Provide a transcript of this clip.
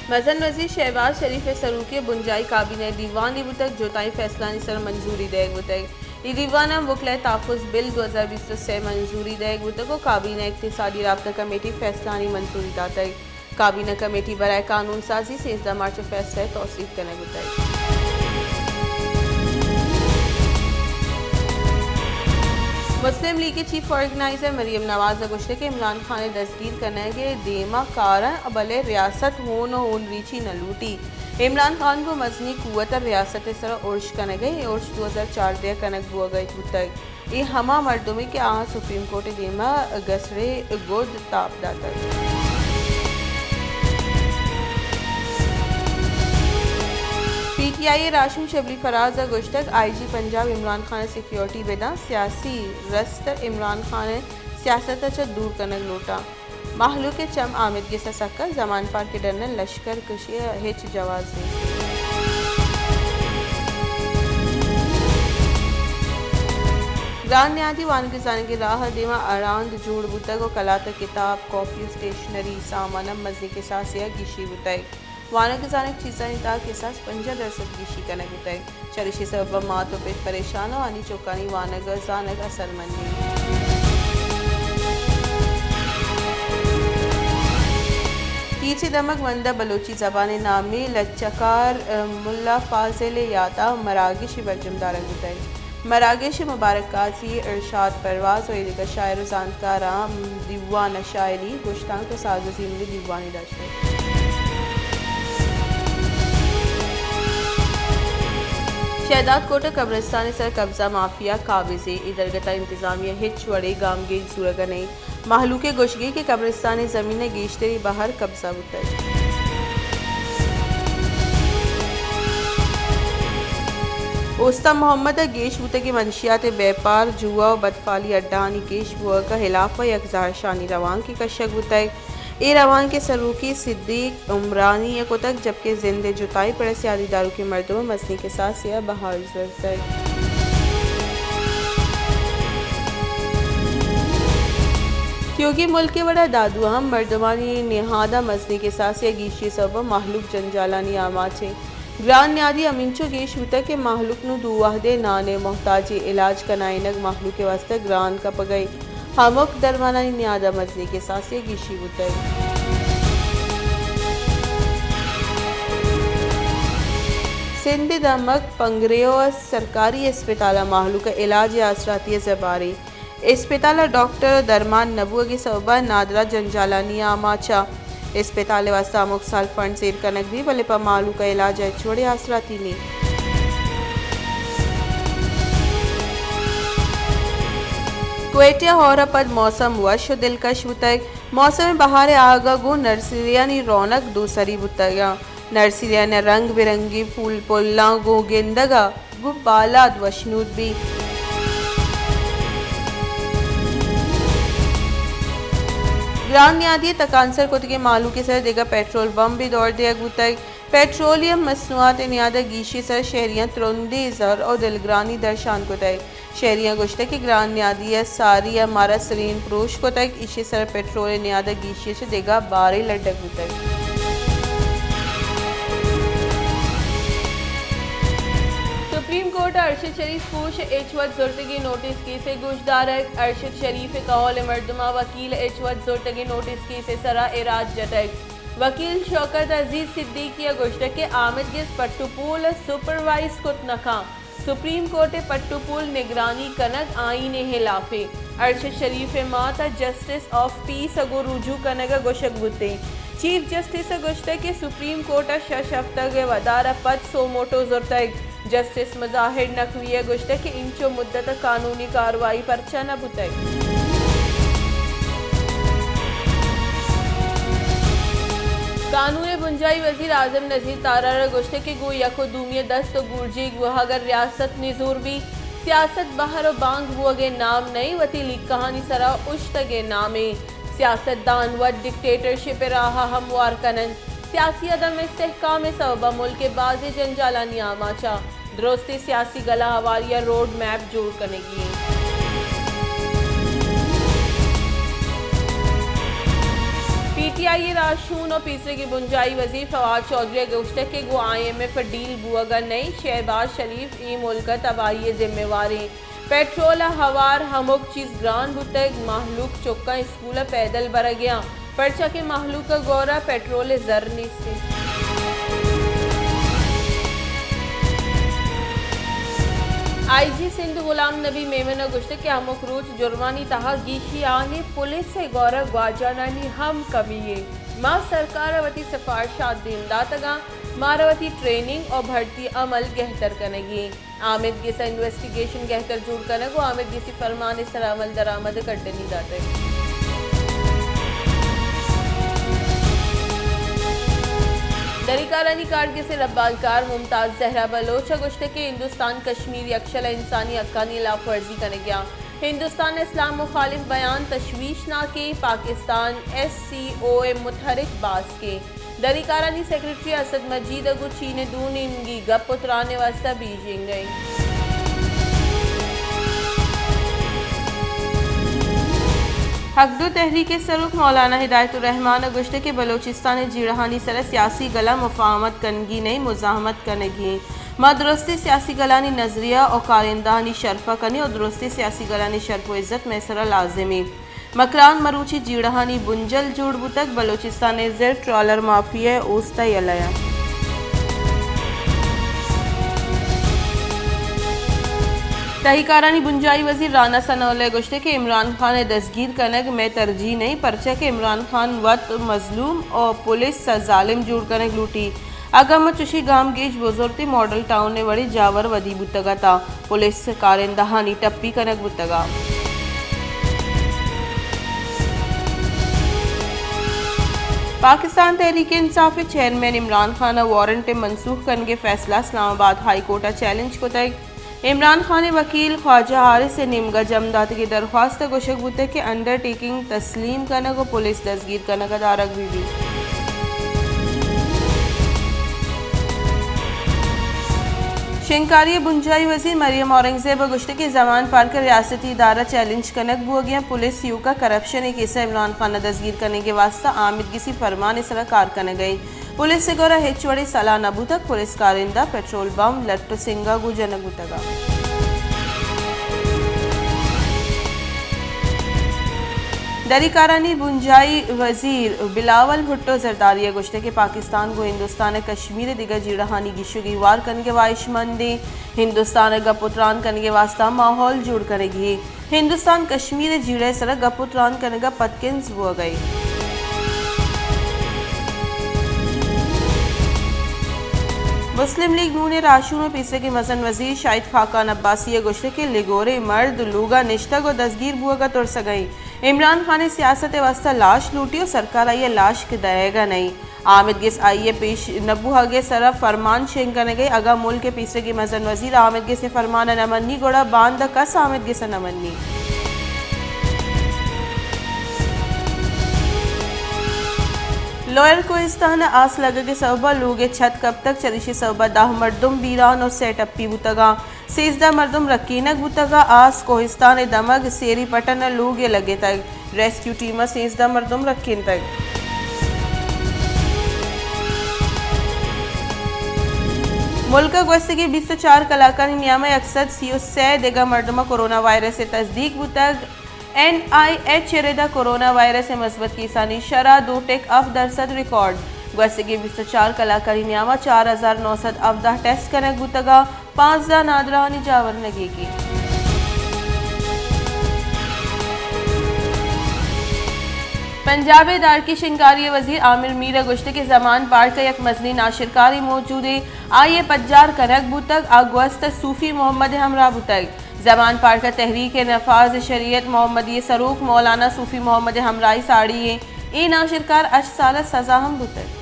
مزن وزیر شہباز شریف ءِ سروکی ءَ بنجاہی کابینہ ءِ دیوانے بوتگ، جتائیں فیصلہانی سر ءَ منظوری دئیگ بوتگ۔ اے دیوان ءَ وکلاءِ تحفظ بل دو ہزار بیست ءُ سئے منظوری دئیگ بوتگ ءُ کابینہ اقتصادی رابطہ کمیٹی فیصلہانی منظوری داتگ۔ کابینہ کمیٹی برائے قانون سازی سیزدہ مارچ ءَ فیصلہ ءِ توثیق کنگ بوتگ۔ مسلم لیگ ءِ چیف آرگنائزر مریم نواز ءَ گوشتگ کہ عمران خان ءِ دزگیر کنگ ءِ دیما کاراں، بلے ریاست ہون ءُ ہون ریچی نہ لوٹی۔ عمران خان گوں مزنیں قوت ءَ ریاست ءِ سرا ارش کنگ ءَ، اے ارش دو ہزار چاردہ ءَ کنگ بوگ ءَ بوتگ۔ اے ہما مردمے کہ آہاں سپریم کورٹ ءِ دیما گسرے گد تاب داتگ۔ پی ٹی آئی ءِ راہشون شبلی فراز ءَ گوشتگ، آئی جی پنجاب عمران خان ءَ سیکورٹی بداں، سیاسی رست ءَ عمران خان ءِ سیاست ءَ چہ دور کنگ لوٹاں۔ مہلوک ءِ چم آمید گس ءَ سک ءَ، زمان پارک ءِ ڈن ءَ لشکر کشی ءِ ہچ جواز نیست۔ گران نیادی وانگ ءُ زانگ ءِ راہ ءِ دیما اڑاند جوڑ بوتگ ءُ کلات ءُ کتاب، کاپی ءُ اسٹیشنری سامان ءَ مزنیں کساسے ءَ گیشی بوتگ۔ وانگ ءُ زانگ چیزانی تہا کساس پنجاہ درسد گیشی کنگ بوتگ۔ چریشی سبب ءَ مات ءُ پت پریشان ءُ آنی چکانی وانگ ءُ زانگ اثرمند انت۔ کیچ ءِ دمگ مند ءَ بلوچی زبان ءِ نامی لچہ کار ملا فاضل ءِ یات ءَ مراگشے برجم دارگ بوتگ۔ مراگش ءِ مبارک قاضی ارشاد پرواز ءُ ایدگہ شاعر ءُ زانتکاراں دیوان ءَ شاعری، گشتانک ءُ ساز ءُ زیملی دیوانے داشت۔ شہداد کوٹ ءِ قبرستان ءِ سر قبضہ مافیا قابض ایں، اے درگت ءَ انتظامیہ ہچ وڑیں گامگیج زورگ ءَ نہ ایں۔ مہلوک ءِ گوشگ ایں کہ قبرستان ءِ زمین ءِ گیشتری بہر قبضہ بوتگ۔ اوستہ محمد ءَ گیش بوتگیں منشیات ءِ بیپار، جوا ءُ بدفعلی اڈہانی گیش بوگ ءِ ہلاپ ءَ یک زہرشانی روانکے کشگ بوتگ۔ اے روانک ءِ سروکی صدیق عمرانی ءَ کتگ، جبکہ زند ءِ جتائیں پڑ ءَ سیادی داروکیں مردماں مزنیں کساسے ءَ بہر زرتگ۔ تیوگیں ملک ءِ وڑا دادو ءَ ہم مردمانی نہاد ءَ مزنیں کساسے ءَ گیشی ءِ سبب ءَ مہلوک جنجالانی آماچ ایں۔ گران نیادی ہمینچو گیش بوتگ کہ مہلوک نوں دو وہدے نان ءِ محتاج ایں۔ علاج کنائینگ مہلوک ءِ واستہ گران کپگ ءَ ایں۔ ہمک درمانانی نیاد ءَ مزنیں کساسے ءَ گیشی بوتگ۔ سندھ ءِ دمگ پنگریو ءِ سرکاری اسپتال ءَ مہلوک ءَ علاج ءِ آسراتی ءَ زبہر ایں۔ اسپتال ءَ ڈاکٹر ءُ درمان نہ بوگ ءِ سبب ءَ نادراہ جنجالانی آماچ ءَ۔ اسپتال ءِ واستہ ہمک سال فنڈز ایر کنگ بیت، بلے پہ مہلوک ءَ علاج ءِ ہچ وڑیں آسراتی نیست۔ کوئٹہ ءَ ہور ءَ پد موسم وش ءُ دلکش بوتگ۔ موسم بہار ءِ آہگ ءَ گوں نرسریانی رونق دوسری بوتگ۔ نرسریانی رنگ برنگیں پھول پلاں گوں گندگ ءَ گوں بالاد وشنود بیت۔ گران نیادی ءِ تکانسر کتگیں مہلوک ءِ سر ءَ دگہ پٹرول بمبے دور دیگ بوتگ۔ پٹرولیم مصنوعات ءِ نیاد ءَ گیشی ءِ سر ءَ شہریاں ترندیں زہر ءُ دلگرانی درشان کتگ۔ شہریاں گوشتگ کہ گران نیادی ءِ ساری ءَ مارا سرین پروش کتگ، ایشی ءِ سر ءَ پٹرول ءِ نیاد ءَ گیشی ءَ چہ دگہ بارے لڈگ بوتگ۔ سپریم کورٹ ءَ ارشد شریف پوش ءِ ہچ وت زرتگیں نوٹس کیس ءِ گوشدارگ۔ ارشد شریف ءِ کہول ءِ مردماں وکیل ءِ ہچ وت زرتگیں نوٹس کیس ءِ سرا اعراض جتگ۔ وکیل شوکت عزیز صدیقی ءَ گوشتگ کہ آمید گس پٹ ءُ پول ءَ سپروائز کت نہ کنت۔ سپریم کورٹ ءِ پٹ ءُ پول نگرانی کنگ آئین ءِ ہلاف ایں۔ ارشد شریف ءِ مات ءَ جسٹس آف پیس ءَ گوں رجوع کنگ ءَ گوشگ بوتیں۔ چیف جسٹس ءَ گوشتگ کہ سپریم کورٹ ءَ شش ہفتگ ءِ ودار ءَ پد سو موٹو زرتگ۔ جسٹس مظاہر نقوی ءَ گوشتگ کہ اینچو مدت ءَ قانونی کاروائی پرچا نہ بوتگ۔ قانون ءِ بنجاہی وزیر اعظم نذیر تارڑ ءَ گوشتگ کہ گوں یک ءُ دومی ءِ دست ءُ گورجیگ بوہگ ءَ ریاست نزور بیت۔ سیاست بہر ءُ بانگ بوہگ ءِ نام نہ ایں، وتی لیکہانی سرا اوشتگ ءِ نام ایں۔ سیاستدان وت ڈکٹیٹرشپ ءِ راہ ءَ ہموار کن انت۔ سیاسی عدم استحکام ءِ سبب ءَ ملک ءِ بازیں جنجالانی آماچ ءَ۔ درستیں سیاسی گلہ ہواری ءِ روڈ میپ جوڑ کنگی انت۔ پی پی آئی اے راہشون ءُ پیسریگیں بنجاہی وزیر فواد چوہدری ءَ گوشتگ کہ گوں آئی ایم ایف ءَ ڈیل بوگ ءَ نہ اِنت، شہباز شریف اے ملک ءِ تباہی ءِ ذمہ وار اِنت۔ پٹرول ءِ ہوار ہمک چیز گران بوتگ، مہلوک چکاں اسکول ءَ پیدل برگ ءَ اَنت، پرچا کہ مہلوک ءِ گور ءَ پٹرول ءِ زر نیست اِنت۔ آئی جی سندھ غلام نبی میمن ءَ گوشتگ کہ ہمک روچ جرمانی تہا گیشی آنے، پولیس ءِ گور ءَ گواجانانی ہم کمی اِنت۔ ما سرکار ءَ وتی سفارشات دیم داتگ اَنت، مارا وتی ٹریننگ ءُ بھرتی عمل گہتر کنگی اِنت۔ آمید گس ءَ انویسٹیگیشن گہتر جوڑ کنگ ءُ آمید گس ءِ فرمان ءِ سرا عمل درآمد ءِ کڈنی داتگ۔ دری کارانی کارگس ءِ ربالکار ممتاز زہرا بلوچ ءَ گوشتگ کہ ہندوستان کشمیر یکشل ءَ انسانی حقانی ہلاف ورزی کنگ ءَ اِنت۔ ہندوستان ءِ اسلام مخالف بیان تشویشناک اِنت، پاکستان ایس سی او ءِ متحرک باسک اِنت۔ دری کارانی سیکرٹری اسد مجید ءَ گوں چین ءَ دو نیمگی گپ ءُ تران ءِ واستہ بیجنگ ءَ اِنت۔ حق دو تحریک ءِ سروک مولانا ہدایت الرحمان ءَ گوشتگ کہ بلوچستان ءِ جیڑہانی سر ءَ سیاسی گل ءَ مفاہمت کنگی نہ اِنت، مزاحمت کنگی اِنت۔ ما درستیں سیاسی گلانی نظریہ ءُ کارندہانی شرپ ءَ کنیں ءُ درستیں سیاسی گلانی شرپ ءُ عزت مئے سر ءَ لازم اِنت۔ مکران مروچی جیڑہانی بنجل جوڑ بوتگ، بلوچستان ءِ زر ٹرالر مافیا ءِ اوست ءَ یلہ اِنت۔ تہی کارانی بنجاہی وزیر رانا ثناء اللہ ءَ گوشتگ کہ عمران خان ءِ دزگیر کنگ مئے ترجیح نہ اِنت، پرچا کہ عمران خان وت مظلوم ءُ پولیس ءَ ظالم جوڑ کنگ لوٹیت۔ اگاں ما چشیں گامگیج بزرتیں، ماڈل ٹاؤن ءِ وڑیں جاور ودی بوتگ ات ءُ پولیس کارندہانی ٹپی کنگ بوتگ ات۔ پاکستان تحریک انصاف ءِ چیئرمین عمران خان ءِ وارنٹ ءِ منسوخ کنگ ءِ فیصلہ اسلام آباد ہائی کورٹ ءَ چیلنج کتگ۔ عمران خان ءِ وکیل خواجہ حارث ءِ نیمگ ءَ جم داتگیں درخواست ءَ گوشگ بوتگ کہ انڈر ٹیکنگ تسلیم کنگ ءُ پولیس دزگیر کنگ ءَ دارگ بہ بیت۔ شنگکاری ءِ بنجاہی وزیر مریم اورنگزیب ءَ گوشتگ کہ زمان پارک ءَ ریاستی ادارہ چیلنج کنگ بوگ ءَ اَنت، پولیس ایوک ءَ کرپشن ءِ کیس ءَ عمران خان ءَ دزگیر کنگ ءِ واستہ آمدگسی فرمان ءِ سرا کار کنگ ءَ اِنت۔ پولیس ءِ گورا ہچ وڑیں سلاہ نہ بوتگ، پولیس کارندہ پٹرول بم لٹ ءُ سنگ ءَ گوں جنگ بوتگ ات۔ دری کارانی بنجاہی وزیر بلاول بھٹو زرداری ءَ گوشتگ کہ پاکستان گوں ہندوستان ءِ کشمیر ءِ دگہ جیڑہانی گیشوگی ہوار کنگ ءِ واہشمند اِنت، ہندوستان ءَ گپ ءُ تران کنگ ءِ واستہ ماحول جوڑ کنگی اِنت۔ ہندوستان کشمیر ءِ جیڑہ ءِ سرا گپ ءُ تران کنگ ءَ پدکنز بوگ ءَ اِنت۔ مسلم لیگ نون ءِ راہشون ءُ پیسریگیں مزن وزیر شاہد خاقان عباسی ءَ گوشتگ کہ لگوریں مرد لوگ ءَ نشتگ ءُ دزگیر بوگ ءَ ترسگ ءَ اِنت۔ عمران خان ءِ سیاست ءِ واستہ لاش لوٹی ءُ سرکار آئی ءَ لاش کہ دئیگ ءَ نہ اِنت۔ آمدگس آئی ءِ پیش نہ بوہگ ءِ سرا فرمان شنگ کنگ ءَ اِنت۔ اگاں ملک ءِ پیسریگیں مزن وزیر آمدگس ءِ فرمان ءَ نہ منی گڑا باندا کس آمدگس ءَ نہ منی۔ لوئر کوہستان ءَ آس لگگ ءِ سبب ءَ لوگ ءِ چھت کپتگ، چریشی ءِ سبب ءَ دہ مردم بیران ءُ سئے ٹپی بوتگ اَنت۔ سیزدہ مردم رکینگ بوتگ ءُ آس کوہستان ءِ دمگ سیری پٹن ءَ لوگ ءَ لگتگ۔ ریسکیو ٹیم ءَ سیزدہ مردم رکینتگ۔ ملک ءَ گوستگیں بیست ءُ چار کلاکانی نیام ءَ یک سد سی ءُ سئے دگہ مردم ءَ کورونا وائرس ءِ تصدیق بوتگ۔ این آئی ایچ ءِ رد ءَ کورونا وائرس ءِ مثبت کیسانی شرح دو ٹک ہفت درسد ریکارڈ۔ گوستگیں بیست ءُ چار کلاکانی نیام ءَ چار ہزار نو سد ہبدہ ٹیسٹ کنگ بوتگ ءُ پانزدہ نادراہانی جاور نگیگی۔ پنجاب ءِ دارکی شنگکاری ءِ وزیر عامر میر ءَ گوشتگ کہ زمان پارک ءَ یک مزنیں ناشرکارے موجود اِنت، آئی ءِ پجار کنگ بوتگ، آ گوست ءَ صوفی محمد ءِ ہمراہ بوتگ۔ زمان پارک ءَ تحریک نفاذ شریعت محمدی ءِ سروک مولانا صوفی محمد ءِ ہمراہی ساڑی اِنت۔ اے ناشرکار ہشت سال ءِ سزا ہم بوتگ۔